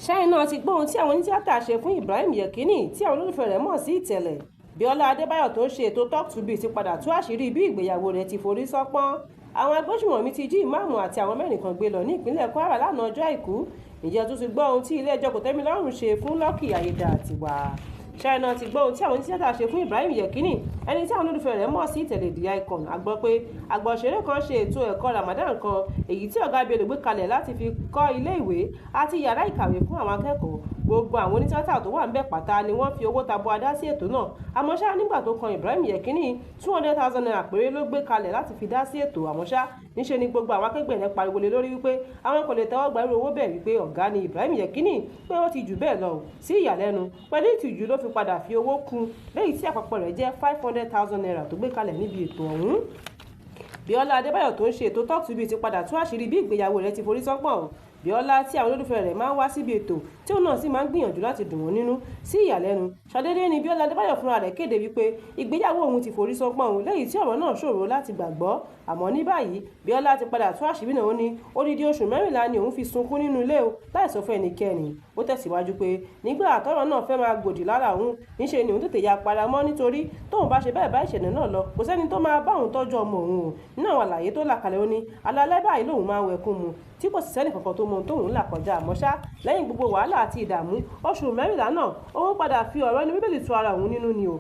Ṣẹ́yìn náà ti gbọ́ ohun tí àwọn onítìátà ṣe fún Ibrahim Yekini tí àwọn olólùfẹ́ rẹ̀ mọ̀ sí Ìtẹ̀lẹ̀. Bíọ́lá Adébáyọ̀ tó ń ṣe ètò Talk to B ti padà tú àṣírí bí ìgbéyàwó rẹ̀ ti forí ṣánpọ́n. Àwọn agbésùnmọ̀mí ti jí ìmáàmù àti àwọn mẹ́rin kan gbé lọ ní ìpínlẹ̀ Kwara lánàá ọjọ́ Àìkú. Ǹjẹ́ ẹ tún ti gbọ́ ohun tí ilé-ẹjọ́ kòtẹ́milọ́rùn ṣe fún Lucky Ayédàtiwà? Ṣẹ́yìn náà ti gbọ́ ohun tí àwọn onítìátà ṣe fún Ibrahim Yekini, ẹni tí àwọn olólùfẹ́ rẹ̀ mọ̀ sí Ìtẹ̀lẹ̀ The Icon. A gbọ́ pé àgbà òṣèré kan ṣe ètò ẹ̀kọ́ Ramadan kan, èyí tí Ọ̀gá Bello gbé kalẹ̀ láti fi kọ́ ilé-ìwé àti yàrá ìkàwé fún àwọn akẹ́kọ̀ọ́. Gbogbo àwọn onítìátà tó wà ńbẹ̀ pátá ni wọ́n fi owó tabua dá sí ètò náà. Àmọ́ ṣá, nígbà tó kan Ibrahim Yekini, ₦200,000 péré ló gbé kalẹ̀ láti fi dá sí ètò. Àmọ́ ṣá, níṣe ni gbogbo àwọn akẹgbẹ́ rẹ̀ pariwo lé lórí wípé àwọn kò lè tẹ́wọ́ gba irú owó bẹ́ẹ̀, wípé ọ̀gá ni Ibrahim Yekini, pé ó ti jù bẹ́ẹ̀ lọ. Sí ìyàlẹ́nu, pẹ̀lú ìtìjú ló fi padà fi owó kún léyìí tí àpapọ̀ rẹ̀ jẹ́ ₦500,000 tó gbé kalẹ̀ níbi ètò ọ̀hún. Bíọ́lá Adébáyọ̀ tó ń ṣe ètò Talk to B ti padà tú àṣírí bí ìgbéyàwó rẹ̀ ti forí ṣánpọ́n. Bíọ́lá tí àwọn olólùfẹ́ rẹ̀ máa ń wá síbi ètò tí òun náà sì máa ń gbìyànjú láti dùn wọ́n nínú. Sí ìyàlẹ́nu, ṣàdédé ni Bíọ́lá Adébáyọ̀ fúnra rẹ̀ kéde wípé ìgbéyàwó òun ti forí ṣánpọ́n òun, léyìí tí ọ̀rọ̀ náà ṣòro láti gbàgbọ́. Àmọ́ ní báyìí, Bíọ́lá ti padà tú àṣírí náà. Ó ní odidi oṣù 14 ni òun fi sunkún nínú ilé o láì sọ fún ẹnikẹ́ni. Ó tẹ̀síwájú pé nígbà tọ́rọ̀ náà fẹ́ máa gbòdì lára òun, níṣe ni òun tètè ya para mọ́, nítorí tóun bá ṣe bẹ́ẹ̀ bá ìṣẹ̀lẹ̀ náà lọ, kò sẹ́ni tó máa bá òun tọ́jú ọmọ òun o. Nínú àwọn àlàyé tó là kalẹ̀, ó ní alaalẹ́ báyìí lòun máa ń wẹkún mu tí kò sì sẹ́nì kankan tó mọ ohun tóun là kọjá. Àmọ́ ṣá, lẹ́yìn gbogbo wàhálà àti ìdààmú oṣù 14 náà, òun padà fi ọ̀rọ̀ inú Bíbélì tu ara òun nínú ni o.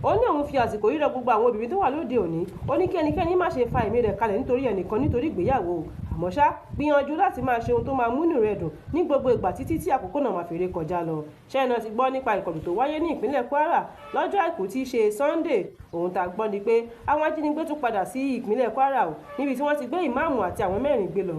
Ó ní òun fi àsìkò yìí rọ gbogbo àwọn obìnrin tó wà lóde òní. Ó ní kí ẹnikẹ́ni má ṣe fa ẹ̀mí rẹ̀ kalẹ̀ nítorí ẹnìkan, nítorí ìgbéyàwó. Àmọ́ ṣá, gbìyànjú láti máa ṣe ohun tó máa múnú rẹ̀ dùn ní gbogbo ìgbà títí tí àkókò náà máa fi ré kọjá lọ. Ṣẹ́yìn náà ti gbọ́ nípa ìkọlù tó wáyé ní ìpínlẹ̀ Kwara lọ́jọ́ Àìkú tí í ṣe Sunday. Ohun tá a gbọ́ ni pé àwọn ajínigbé tún padà sí ìpínlẹ̀ Kwara o, níbi tí wọ́n ti gbé ìmáàmù àti àwọn mẹ́rin gbé lọ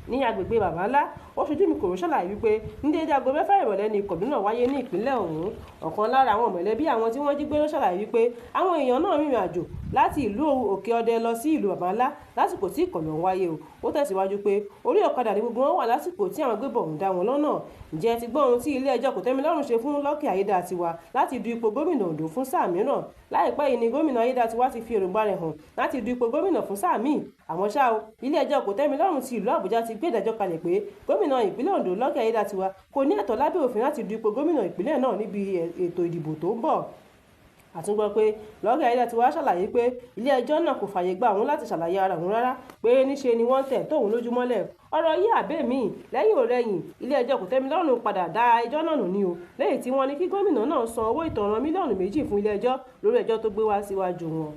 ní agbègbè Bàbáńlá. Ó ṣojú mi kòró ṣàlàyé wípé ní déédé aago 6 ìrọ̀lẹ́ ni ìkọlù náà wáyé ní ìpínlẹ̀ ọ̀hún. Ọ̀kan lára àwọn mọ̀lẹ́bí àwọn tí wọ́n jí gbé ló ṣàlàyé wípé àwọn èèyàn náà rìnrìn àjò láti ìlú Òkè Ọdẹ lọ sí ìlú Bàbáńlá lásìkò tí ìkọlù ọ̀hún wáyé o. Ó tẹ̀síwájú pé orí ọ̀kadà ni gbogbo wọn wà lásìkò tí àwọn agbébọn ọ̀hún dá wọn lọ́nà. Ǹjẹ́ ẹ ti gbọ́ ohun tí ilé ẹjọ́ kòtẹ́milọ́rùn ṣe fún Lucky Ayédàtiwà láti du ipò gómìnà Ondo fún sáà mìíràn? Láìpẹ́ yìí ni gómìnà Ayédàtiwà ti fi èròǹgbà rẹ̀ hàn láti du ipò gómìnà fún sáà míì. Àmọ́ ṣá o, ilé ẹjọ́ kòtẹ́milọ́rùn ti ìlú Àbújá ti gbé ìdájọ́ kalẹ̀ pé gómìnà ìpínlẹ̀ Ondo Lucky Ayédàtiwà kò ní ẹ̀tọ́ lábẹ́ òfin láti du ipò gómìnà ìpínlẹ̀ náà níbi ètò ìdìbò tó ń bọ̀. A tún gbọ́ pé Lucky Ayédàtiwà ṣàlàyé pé ilé ẹjọ́ náà kò fààyè gba òun láti ṣàlàyé ara òun rárá, pé níṣe ni wọ́n tẹ̀ tóun lójú mọ́lẹ̀. Ọ̀rọ̀ yìí àbẹ́ mi lẹ́yìn ọ̀rẹyìn, ilé ẹjọ́ kòtẹ́milọ́rùn padà dá ẹjọ́ náà nù ní o, lẹ́yìn tí wọ́n ní kí gómìnà náà san owó ìtanràn 2 mílíọ̀nù fún ilé ẹjọ́ lórí ẹjọ́ tó gbé wá síwájú wọn.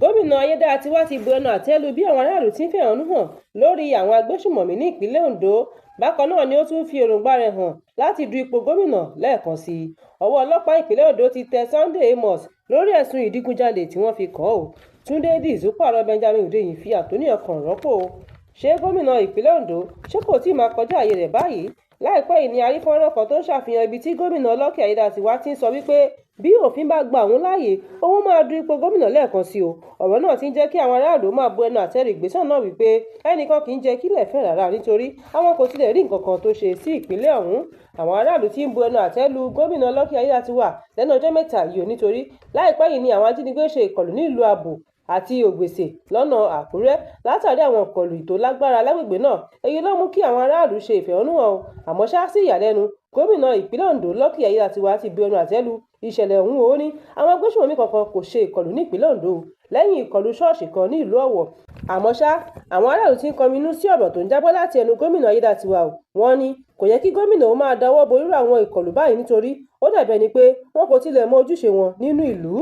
Gómìnà Ayédàtiwà ti bu ẹnu àtẹ́ lu bí àwọn aráàlú ti ń fẹ̀hónú hàn lórí àwọn agbésùnmọ̀mí ní ìpínlẹ̀ Ondo. Bákan náà ni ó tún fi èròǹgbà rẹ̀ hàn láti du ipò gómìnà lẹ́ẹ̀kan sí i. Ọwọ́ ọlọ́pàá ìpínlẹ̀ Ondo ti tẹ Sunday Amos lórí ẹ̀sùn ìdígunjalè tí wọ́n fi kàn án. Túnde Dizu pààrọ̀ Benjamin Hundeyin, fi Anthony Ọkàn rọ́pò. Ṣé gómìnà ìpínlẹ̀ Ondo ṣé kò tí ì máa kọjá ààyè rẹ̀ báyìí? Láìpẹ́ yìí ni a rí fọ́nrán kan tó ń ṣàfihàn ibi tí gómìnà Lucky Ayédàtiwà ti ń sọ wípé bí òfin bá gba òun láàyè, òun máa du ipò gómìnà lẹ́ẹ̀kan sí o. Ọ̀rọ̀ náà ti ń jẹ́ kí àwọn aráàlú máa bu ẹnu àtẹ́ lu ìgbésẹ̀ náà wípé ẹnìkan kì í jẹ́ kílẹ̀ fẹ́ rárá, nítorí àwọn kò tilẹ̀ rí nǹkan kan tó ṣe sí ìpínlẹ̀ ọ̀hún. Àwọn aráàlú ti ń bu ẹnu àtẹ́ lu gómìnà Lucky Ayédàtiwà lẹ́nu ọjọ́ mẹ́ta yìí o, nítorí láìpẹ́ yìí ni àwọn ajínigbé ṣe ìkọlù nílùú Àbò àti Ògbèsè lọ́nà Àkúrẹ́. Látàrí àwọn ìkọlù tó lágbára lágbègbè náà, èyí ló mú kí àwọn aráàlú ṣe ìfẹ̀hónúhàn o. Àmọ́ ṣá, sí ìyàlẹ́nu, gómìnà ìpínlẹ̀ Ondo Lucky Ayédàtiwà ti bu ẹnu àtẹ́ lu ìṣẹ̀lẹ̀ ọ̀hún. Ó ní àwọn agbésùnmọ̀mí kankan kò ṣe ìkọlù ní ìpínlẹ̀ Ondo lẹ́yìn ìkọlù ṣọ́ọ̀ṣì kan ní ìlú Ọ̀wọ̀. Àmọ́ ṣá, àwọn aráàlú ti ń kọminú sí ọ̀rọ̀ tó ń jábọ́ láti ẹnu gómìnà Ayédàtiwà o. Wọ́n ní kò yẹ kí gómìnà ó máa dáwọ́ bo irú àwọn ìkọlù báyìí, nítorí ó dàbí ẹni pé wọn kò tilẹ̀ mọ ojúṣe wọn nínú ìlú.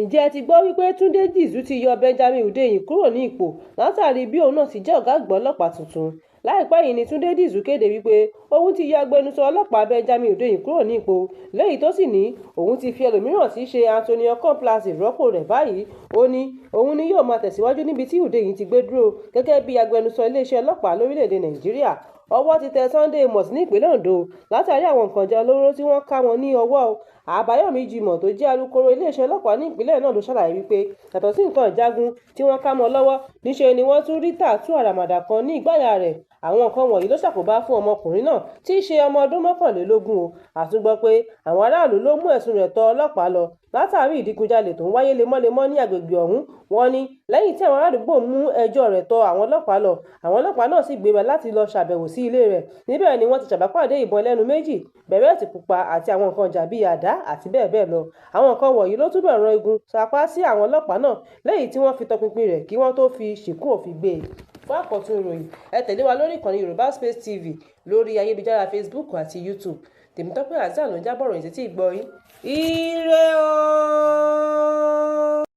Ǹjẹ́ ẹ ti gbọ́ wípé Túnde Dizu ti yọ Benjamin Hundeyin kúrò ní ipò látàrí bí òun náà ti jẹ́ ọ̀gá àgbà ọlọ́pàá tuntun? Láìpẹ́ yìí ni Túnde Dizu kéde wípé òun ti yọ agbẹnusọ ọlọ́pàá Benjamin Hundeyin kúrò ní ipò, léyìí tó sì ní òun ti fi ẹlòmíràn tí í ṣe Anthony Okoh-Placid rọ́pò rẹ̀ báyìí. Ó ní òun ni yóò máa tẹ̀síwájú níbi tí Hundeyin ti gbé dúró gẹ́gẹ́ bí agbẹnusọ iléeṣẹ́ ọlọ́pàá lórílẹ̀‐èdè Nàìjíríà. Ọwọ́ ti tẹ Sunday Amos ní ìpínlẹ̀ Ondo látàrí àwọn nǹkan ìjà olóró tí wọ́n ká mọ́ ní ọwọ́. Àbáyọ̀mí Jimoh tó jẹ́ alūkkóró iléeṣẹ́ ọlọ́pàá ní ìpínlẹ̀ náà ló ṣàlàyé wípé yàtọ̀ sí nǹkan ìjagun tí wọ́n ká mọ́ lọ́wọ́, níṣe ni wọ́n tún rí tààtú àràmàǹdà kan ní ìgbáyà rẹ̀. Àwọn nǹkan wọ̀nyí ló ṣàkóbá fún ọmọkùnrin náà tí í ṣe ọmọ ọdún 21 o. A tún gbọ́ pé àwọn aráàlú ló mú ẹ̀sùn rẹ̀ tọ ọlọ́pàá lọ. Látàrí ìdígunjalè tó ń wáyé lemọ́lemọ́ ní agbègbè ọ̀hún, wọ́n ní lẹ́yìn tí àwọn ará àdúgbò mú ẹjọ́ rẹ̀ tọ àwọn ọlọ́pàá lọ, àwọn ọlọ́pàá náà sì gbéra láti lọ ṣàbẹ̀wò sí ilé rẹ̀. Níbẹ̀ ni wọ́n ti ṣàbápàdé ìbọn ẹlẹ́nu méjì, bẹ̀rẹ̀tì pupa àti àwọn nǹkan ìjà bíi àdá àti bẹ́ẹ̀ bẹ́ẹ̀ lọ. Àwọn nǹkan wọ̀nyí ló túbọ̀ ran igun sapá sí àwọn ọlọ́pàá náà léyìí tí wọ́n fi tọpinpin rẹ̀ kí wọ́n tó fi ṣìkún òfin gbé e. Fún àkọ́tún ìròyìn, ẹ tẹ̀lé wa lórí ìkànnì Yorùbá Space TV lórí ayélujára Facebook àti YouTube. Tèmítọ́pẹ́ Hassan ló ń jábọ̀ ròyìn sétí ìgbọ́ yín. Ire o!